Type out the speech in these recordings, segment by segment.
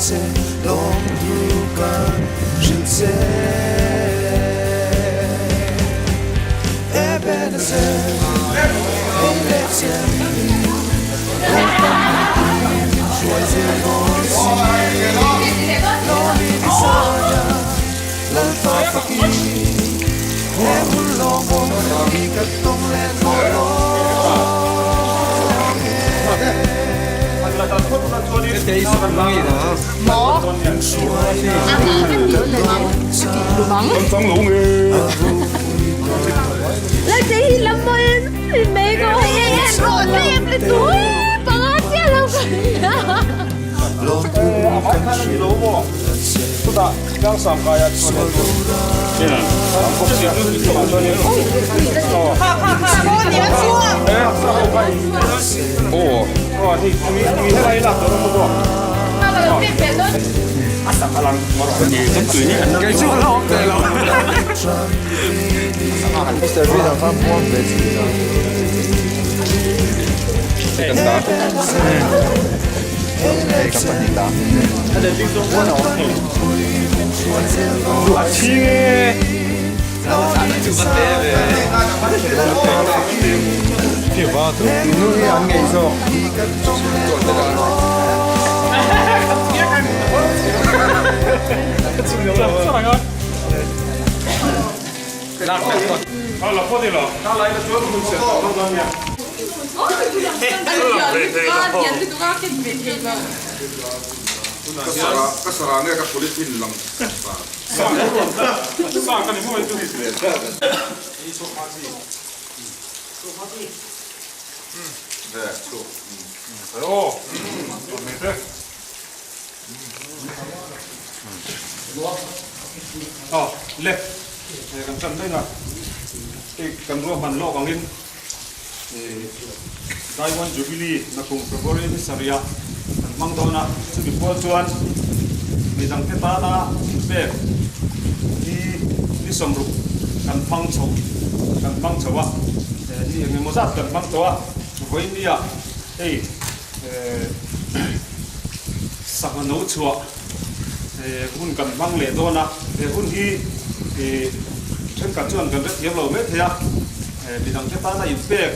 che lawmthu ka hrilh che Ebenezer hei leh chian hi Lalpan min hruai zel dawn si Lawmi ni zaia Lalpa fakin he hun lawmawm hi ka tawng leh tawh lawm e. Le kan tan daih a hei kan ruahman lawk angin Taiwan Jubilee nakum February ni sarih ah kan hmang dawn a chumi pual chuan midangte tana inpek hi ni sawmruk kan hmang chho kan hmang chho a ni eng emaw zat kan hmang tawh a vawinia hei sangha no chhuah hun kan hmang leh dawn a he hun hi thenkhat chuan kan hrethiam lo mai thei a midangte tana inpek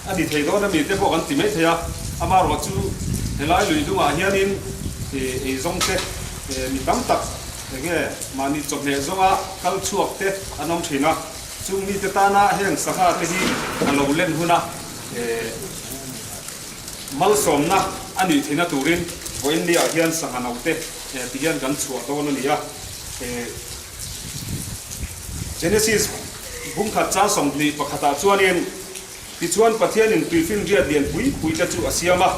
a ni thei dawn a mi te pawh kan ti mai thei a amaherawh chu helai lui dungah hianin eizawng te mi tam tak enge mahni chawhmeh zawnga kal chhuak te an awm thin a chung mite tana heng sangha te hi a lo len hun a. Malsawmna a nih theihna turin vawiin ni ah hian sangha naute ti hian kan chhuah dawn a ni a. Genesis bungkhat chang 21 ah chuanin, Tichuan Pathianin tuifinriat lian pui pui te chu a siam a,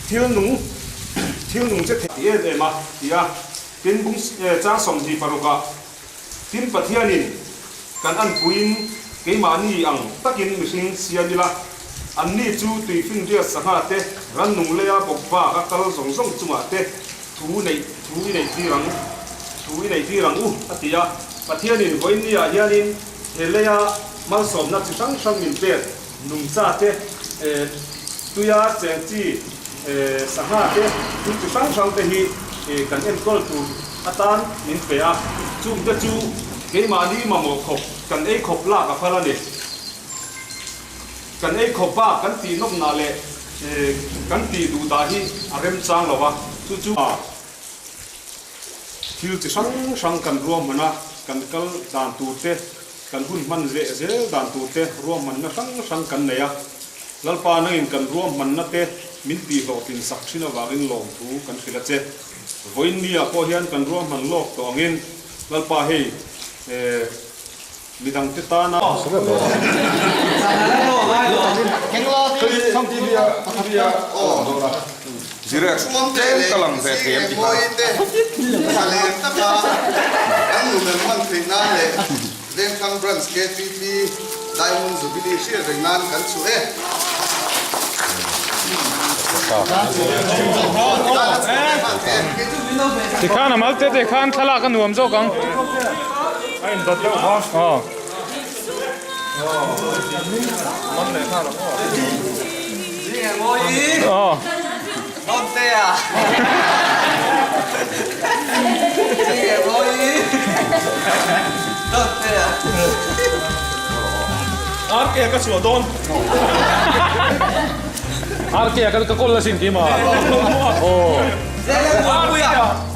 thil nung thil nung che thei ti em em a ti a. Tin bung chang 26 ah, Tin Pathianin kan anpuiin keimahni ang takin mihring siam ila, anni chu tuifinriat sangha te, rannung leia bawk bak a kal zawng zawng chungah te thu neih thu i neih tir ang thu i neih tir ang u, a ti a. Pathianin vawiinniah hianin he leia malsawmna chi hrang hrang min pek nungcha te, tuia cheng chi sangha te, thil chi hrang hrang te hi kan enkawl tur atan min pe a, chungte chu keimahni mamawh khawp kan ei khawp lak a phal a ni. Kan ei khawp bak kan tih nawmnah leh kan tih duh dah hi a remchang lo a, chu chu thil chi hrang hrang kan ruahman a, kan kal dan tur te, kan hun hman leh zel dan tur te ruahmanna hrang hrang kan nei a. Lalpa nangin kan ruahmanna te min tihhlawhtlin sak thin avangin lawmthu kan hrilh a che. Vawiin ni ah pawh hian kan ruahman lawk tawh angin Lalpa hei midangte tana. Vengthlang Branch KTP Diamond Jubilee hriat reng nan kan chhuh e. Tikhan a mal te te khan thlalak a nuam zawk ang. A indawt deuh kha. Aw. Man leh nghal ang aw. Aw. Awmtea. RK ka chhuah dawn. RK ka ka kawl asin keimah. Aw.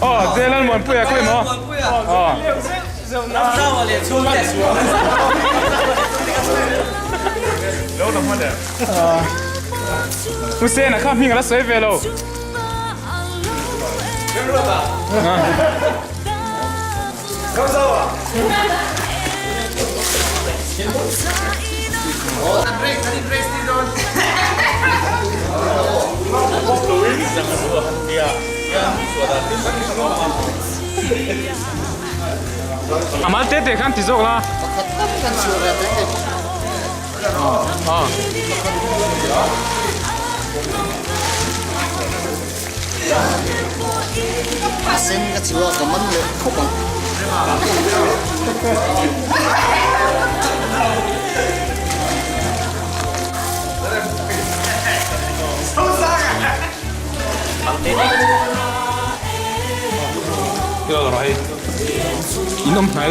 Aw, Zelalmuanpuia khawi maw? Aw. Hussein a kha hming a la sawi ve lo. A mal te te khan ti zawk la. A sen ka chu a ka man leh khawp ang. In awm hnai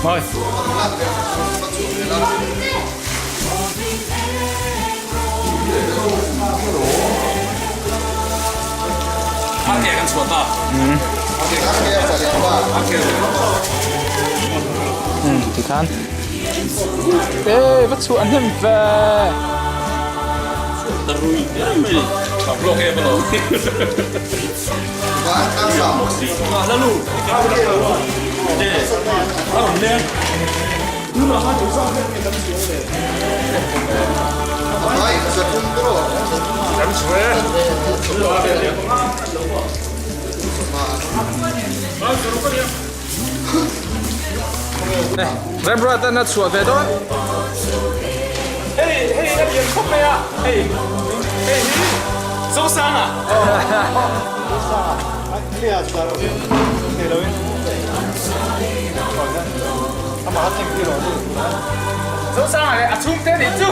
Mời. Tikhan. Ê, va chhuah hnem ve. Remruata na chhuah ve dawn. Hei hei a lian khawp mai a hei hei hi Zosanga. Zosanga leh a chhungte nih chu.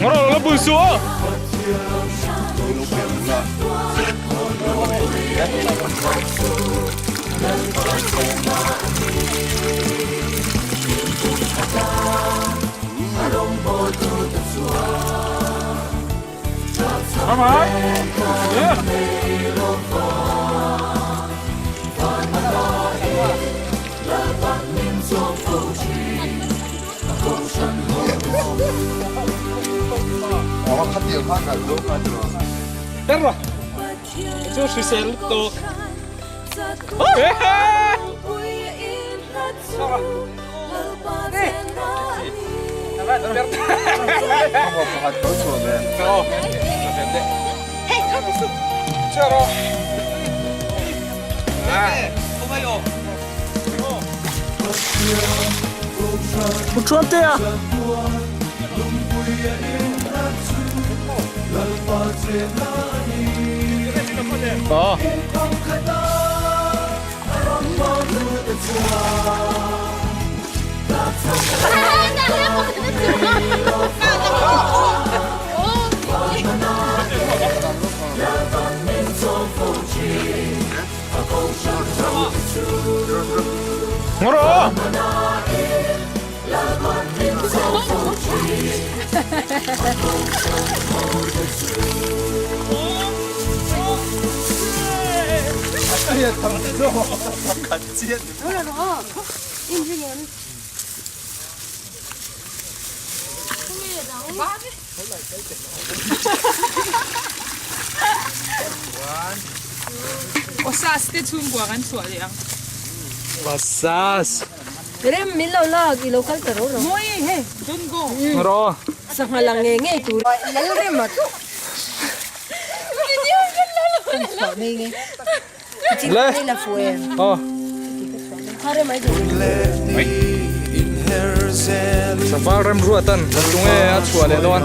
Ngawrh la bul suh aw. Terra. Chu hrisel tawk. Osas te chhungkua kan chhuah leh ang. Osas. Rem min lo lak i lo kal ta ro ro. Mawi hei don't go. Ro. Sangha lang nge nge tur. Lal rem a chu. Video kan la lo. Kan chhuah mai nge. Le. Aw. Saval rem ruat an tunge a chhuah leh dawn.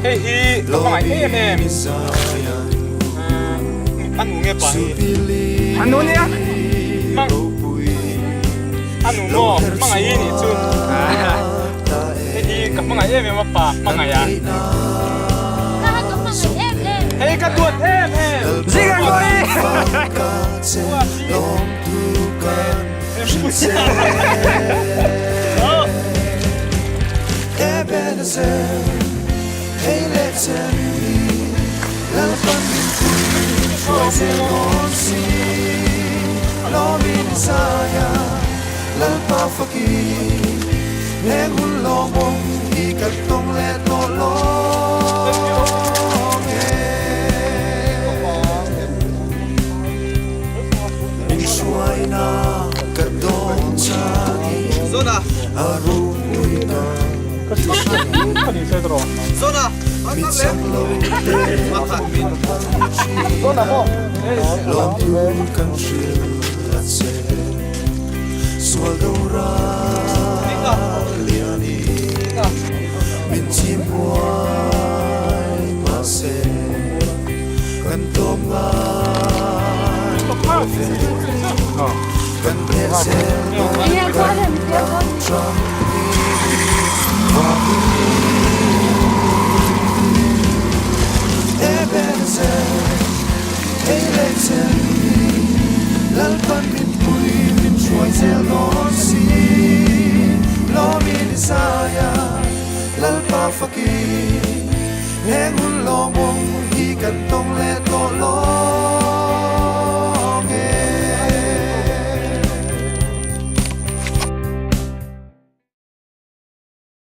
Hei hi ka hmangaih em em a nu nge pa hi A nu nia. Mang a nu maw hmangaih i nih chu hei hi ka hmangaih em em a pa hmangaih a hei ka duat em em Zing ang ngawi. Lalpa fakin heng hun lawmawm hi kan tawng leh tawh lo.